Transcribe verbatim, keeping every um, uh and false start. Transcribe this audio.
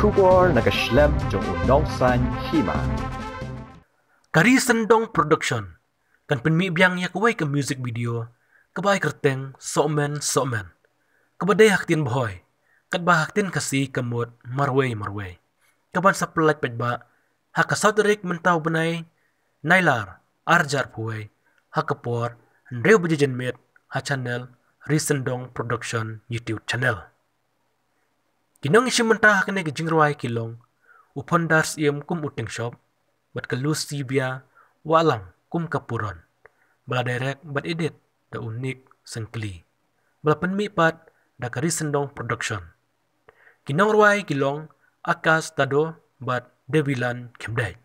Khubor na ka shlem jong u nongsan hima. Ka Ri Sendong Production kan pynmih biang ïa kawei ka music video kaba ai kyrteng Sohmen Sohmen, kaba dei ha ktien Bhoi, katba ha ktien Khasi ka mut Marwei Marwei, kaban sa pyllait paidbah ha ka saw tarik mynta u bnai Nailar arhajar arphew wei, ha ka por hynriew baje janmiet, ha channel Ri Sendong Production YouTube channel. Ki nongïashim bynta ha kane ka jingrwai ki long u Phondar Syiem kum u Tengshop, bad ka Lucy Bia Wahlang kum ka Puron, ba la direct bad edit da u Nick Syngkli, ba la pynmih pat da ka Ri Sendong Production. Ki nongrwai ki long Akash Tado bad Devilan Khymdeit.